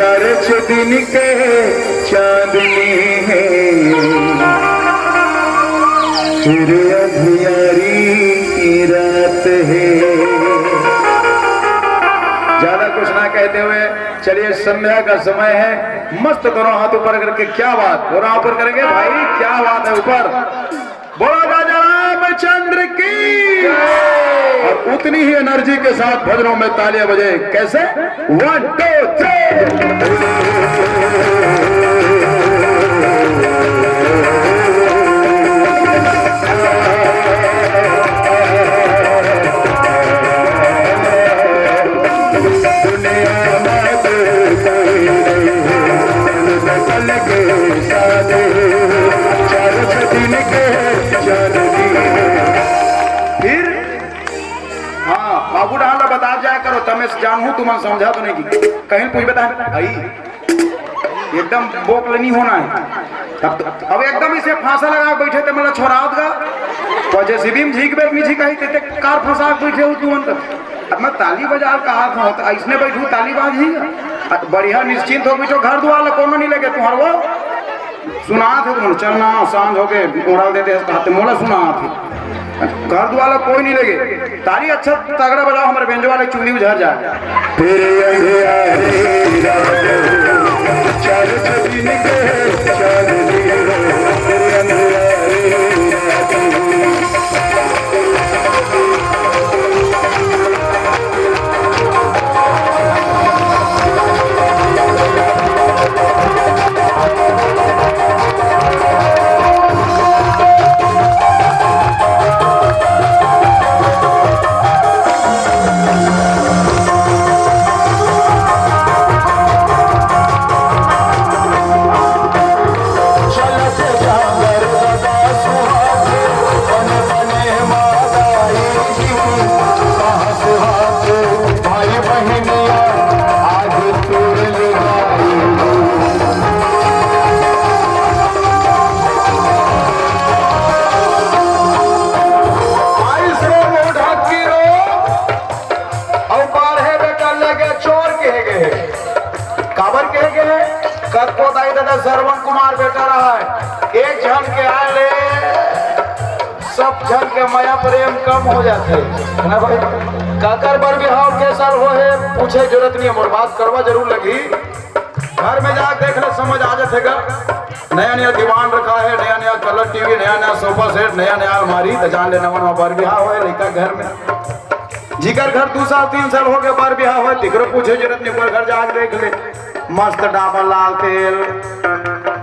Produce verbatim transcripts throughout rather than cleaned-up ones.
चार छह दिन के चांदनी है, फिर अंधियारी की रात है। ज्यादा कुछ ना कहते हुए चलिए, संध्या का समय है। मस्त दोनों हाथ ऊपर करके, क्या बात, दोनों हाथ ऊपर करेंगे भाई, क्या बात है। ऊपर बोलो राजा रामचंद्र की। और उतनी ही एनर्जी के साथ भजनों में तालियां बजे। कैसे? वन, टू, थ्री। दुनिया में कोई नहीं, पल के साथ चार छह दिन के चांदनी। फिर हाँ, बाबू डहान ला बता जाया करो, तमे जानहूँ तुमन समझा तो नहीं की। कहीं पूछ बता, भाई, एकदम बोक ले नहीं होना है। अब तो, अब एकदम इसे फांसा लगा के बैठे थे, मतलब छोड़ावत गा। तो जे सीबी में झीक बेत नहीं झीका ही, ते, ते कार फंसा के बैठे हो तुमन तो। अब मैं ताली बजा कहा था, तो ऐसने बैठू ताली बाज ही। अब बढ़िया निश्चिंत हो बैठो, घर दुआर ला कोनो नहीं लगे तुम्हार वो। सुनात हे तुमन, चलना सांझ होके ओढ़ा देते हैं, कहते मोला सुनात हे। घर दुआर ला कोई नहीं लगे। ताली अच्छा तगड़ा बजाओ, हमारे बेंजो वाले चुंदी उझर जाए। तेरे अंधियारे रात हो, चार छह दिन के चांदनी हो, तेरे अंधियारे रात हो। अउ बाढ़े बेटा लगे चोर कहे गए। काबर कहे गए? कतको दाई ददा श्रवण कुमार बेटा रहा है, एक झन के आए ले सब झन के मया प्रेम कम हो जाथे, है ना भाई? काकर बर बिहाव के साल हो हे, पूछे जरूरत नहीं है, मोर बात करवा जरूर लगी। घर में जाके देख ले, समझ आ जाथे गा। नया नया दीवान रखा है, नया नया कलर टीवी, नया नया सोफा सेट, नया नया अलमारी, तो जान ले नवा नवा बर बिहाव है लइका घर में। जिकर घर दू साल तीन साल हो गए बर बिहाव है, तिकरो पूछे जरूरत नहीं, ओकर घर जाके देख ले। मस्त डाबर लाल तेल,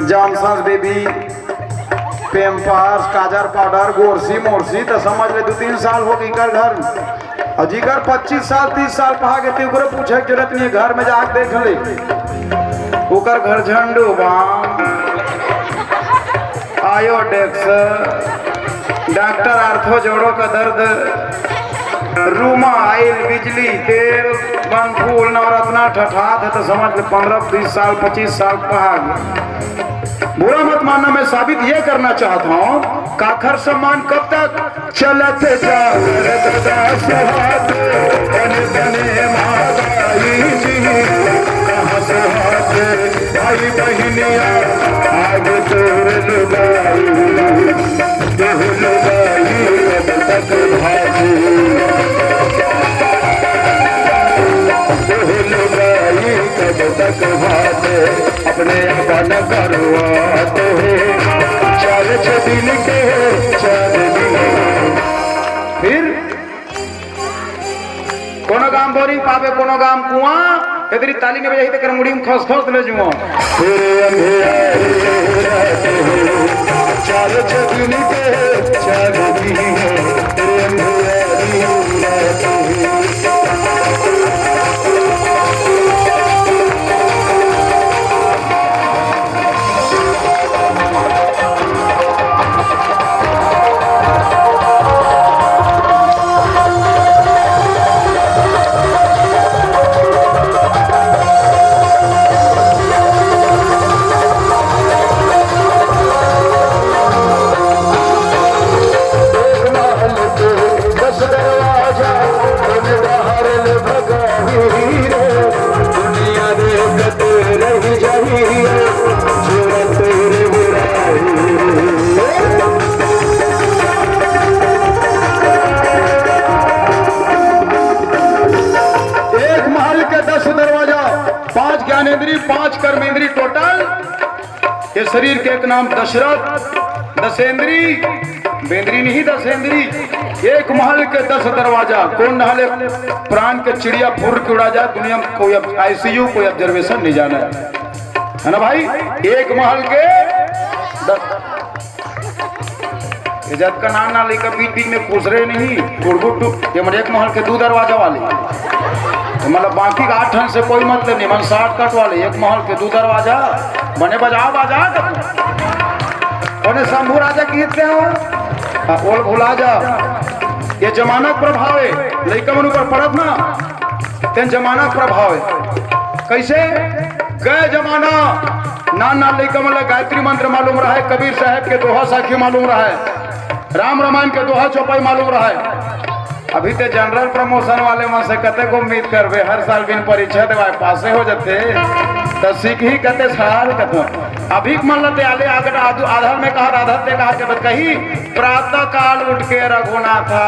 जॉनसन्स बेबी, पैम्पर्स, काजर पाउडर, गोरसी मोरसी, तो समझ ले दू तीन साल हो गए इकर घर। अउ जिकर पच्चीस साल तीस साल पहा गे, ते ओकरे पूछे के जरूरत नहीं है, घर में जाके देख ले। ओकर घर झंडू बाम, आयोडेक्स, डॉक्टर आर्थो जोड़ों का दर्द, रूमा आयल, बिजली तेल, बनफूल, नवरत्ना ठठात है, तो समझ ले पन्द्रह बीस साल पच्चीस साल पहा गे। बुरा मत मानना, मैं साबित ये करना चाहता हूँ, काखर सम्मान कब तक? चलत जावत दास हाथ, बन बने माताई जी, कहाँ से हाथ भाई बहिनिया, आगे तोर लुगाई, तोह लुगाई कब तक भागी, तोह लुगाई कब तक भागे। अपने अपन करवात हे, चार छह दिन के चार दिन। फिर कोनो गाम बोरिंग पाबे, कोनो गाम कुआं, एदरी ताली नहीं बजाही तेकर मुड़ी में खस खस ले जुआ। फिर अंधियारी रात हो, चार छह दिन के चार दिन हो, फिर अंधियारी रात हो। रह जाइए, जोड़ा तोरे बुराई। एक महल के दस दरवाजा, पांच ज्ञानेंद्री, पांच कर्मेंद्री टोटल। ये शरीर के एक नाम दशरथ, दसेंद्री, बेंद्री नहीं, दसेंद्री। एक महल के दस दरवाजा, कौन नहले प्राण के चिड़िया फुर के उड़ा जाए, दुनिया में कोई अब आईसीयू, कोई ऑब्जर्वेशन नहीं जाना है, है ना भाई? एक महल के दस। ये जतका नान नान लइका बीच बीच में खुसरे नहीं, गुड़गुड़ टू, ये मन एक महल के दू दरवाजा वाले। तो मतलब बाकी का आठ ठन से कोई मतलब नहीं, मन शॉर्टकट वाले, एक महल के दू दरवाजा, बने बजाओ बाजा। कोने शंभू राजा की हित हो? हाँ, बोल भुला जा। ये जमाना के प्रभाव है, लइका मन ऊपर पड़त ना, तेन जमाना के प्रभाव है। कैसे? गए जमाना, नान नान लइका मन ला गायत्री मंत्र मालूम रहे, कबीर साहब के दोहा साखी मालूम रहे, राम रामायण के दोहा चौपाई मालूम रहे। अभी ते जनरल प्रमोशन वाले मन से कते को उम्मीद करबे, हर साल बिन परीक्षा देवाए पासे हो जथे, त सीखही कते साल कतो। अभी के मन ल ते आले आगट आदु आधार में कहा, आधार ते कहा के बत कही, प्रातः काल उठ के रघुनाथा,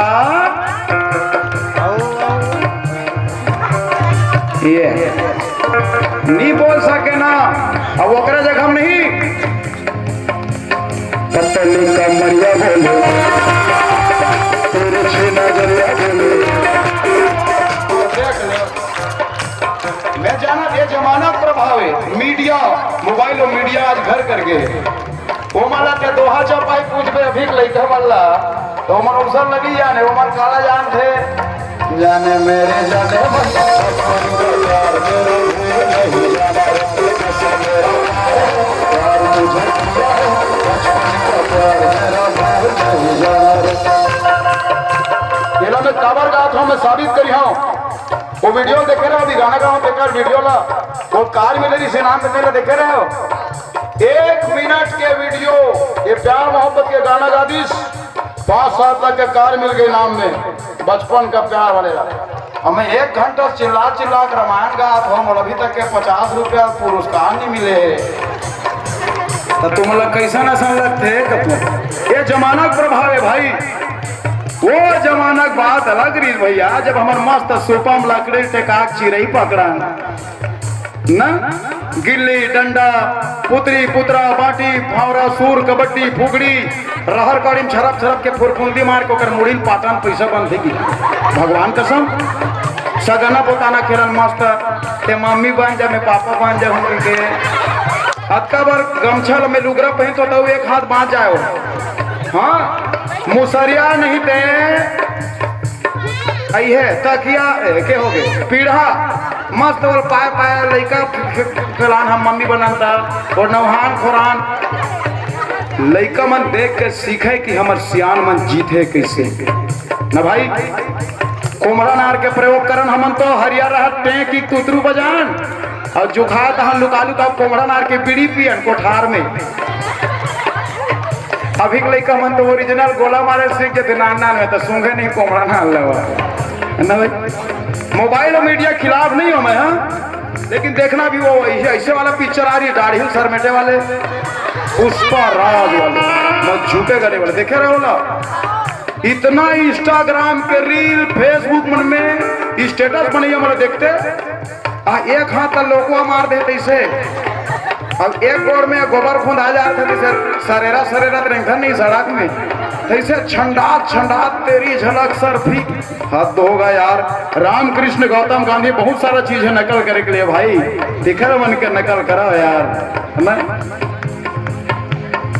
ये नहीं बोल सके ना, अब ओकरा जगह हम नहीं। पतली कमरिया बोले, तेरे छीना जरिया बोले। मैं जाना ये जमाना प्रभाव है, मीडिया, मोबाइल और मीडिया आज घर कर गए। ओमन ला ते दोहा चौपाई पूछबे अभी के लइका मन ला, तो ओमन अवसर लगी जाने, ओमन काला जानथे। जाने मेरे जाने मन, बचपन का प्यार मेरा भूल नहीं जाना रे, कैसे मेरा प्यार, प्यार तुझे किया है, बचपन का प्यार मेरा भूल नहीं जाना रे। ये ला मैं काबर गात हूँ, मैं साबित करी हूँ। वो वीडियो देखे रहे, अभी गाना गाओ, बेकार वीडियो ला, वो कार में मेरी से नाम देखे रहे हो। एक मिनट के वीडियो, ये प्यार मोहब्बत के गाना गा दिस, पाँच साल तक के कार मिल गई नाम में, बचपन का प्यार वाले ला। अब मैं एक घंटा चिल्ला चिल्ला के रामायण गात हूँ, और अभी तक के पचास रुपया पुरस्कार नहीं मिले। तो तुम लोग कैसा नशा लगते है कतू? ये जमाना का प्रभाव है भाई। वो जमाना की बात अलग रही भैया, जब हमार मस्त सुपा में लकड़ी टेका के चिरई पकड़ा ना, गिल्ली, डंडा, पुतरी, पुतरा, बांटी, फावरा, सूर, कबड्डी, फुगड़ी, रहर कड़ी में छरप छरप के फुरफुंदी मार के ओकर मुड़ी में पाटन पैसा बंधे की। भगवान कसम, सगना पोताना खेलन मस्त, ते मम्मी बन जा, मैं पापा बन जा, हम के। अतका बार गमछा ल में लुगरा पहन तो, तो एक हाथ बांध जाए हो। हाँ, मुसरिया नहीं ते अइहे तकिया, ए, के हो गे? पीढ़ा, मस्त बोल पाए पाए लइका फ-, फ-, फलान हम मम्मी बनन त, और नौहान खोरान। लइका मन देख के सीखे कि हमर सियान मन जीथे कैसे। न भाई, कोमड़ा नार के प्रयोग करन हमन तो हरिया रहत टें की तुतरू बजान, और जुखा तहन लुका लुका कोमड़ा नार के बीड़ी पियन कोठार में। अभी के लइका मन तो ओरिजिनल गोला मारे सीख जथे नान नान में, तो सूंघे नहीं कोमड़ा नार लेवा। है ना भाई? मोबाइल और मीडिया खिलाफ नहीं हूं मैं, हाँ, लेकिन देखना भी वो वही है। ऐसे वाला पिक्चर आ रही है, दाढ़ी सरमेटे वाले, पुष्पा राज वाले, मैं झूठे गले वाले देखे रहे हो ना? इतना इंस्टाग्राम पे रील, फेसबुक मन में स्टेटस बनैया मन देखते, आ एक हाथ लोगवा मार दे तैसे, अब एक गोड़ में गोबर खुंदा जात हे तैसे, सरेरा सरेरा त रेंगथन नहीं सड़क में, तैसे छंडात छंडात तेरी झलक सर फीक। हद होगा यार, रामकृष्ण गौतम गांधी बहुत सारा चीज है नकल करे के लिए भाई, दिखर मन के नकल करा यार, है ना?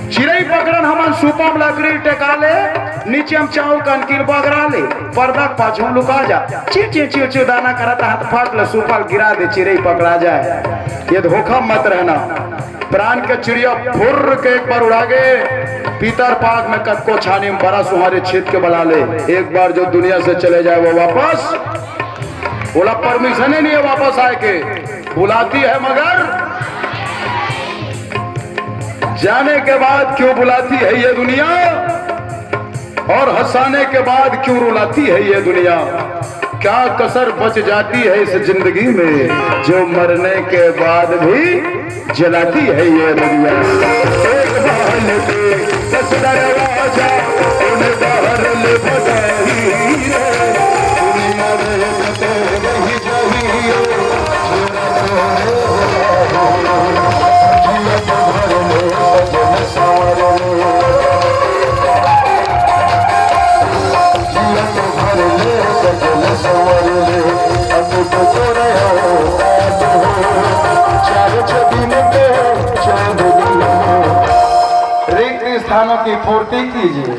चिरई पकड़न हमन सुपा म लकड़ी टेका ले, नीचे म चाउर कनकिन बगरा ले, पर्दा के पाछू म लुका जा। चिव चिव चिव चिव दाना करत हाथ फाट ले, सुपा ल गिरा दे, चिरई पकड़ा जाए। ये धोखा मत रहना। प्राण के चिड़िया फुर्र के एक बार उड़ा गे, पीतर पाग में कतको छानी में बड़ा सुहारे छीत के बला ले। एक बार जो दुनिया से चले जाए वो वापस, बोला परमिशन ही नहीं है वापस आए के। बुलाती है मगर जाने के बाद क्यों बुलाती है ये दुनिया, और हंसाने के बाद क्यों रुलाती है ये दुनिया। क्या कसर बच जाती है इस जिंदगी में, जो मरने के बाद भी जलाती है ये दुनिया। एक महल के दस दरवाजा, उन बाहर ले भगाई रे। दुनिया में कते रही जाइयो, रिक्त स्थानों की पूर्ति कीजिए।